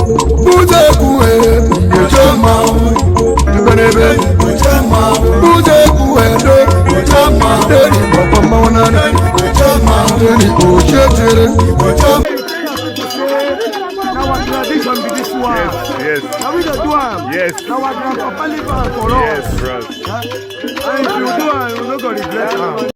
Buze ekwu Igbo mmanwụ eberebe. Buze ekwu edo Nderi Igbo mmanwụ n'anya. Nderi Igbo chechere. Na our tradition be this one. Yes. Na we dey do am. Yes. Na our grandpapa leave am for us. Yes, bros. And if you do am, you no go regret am.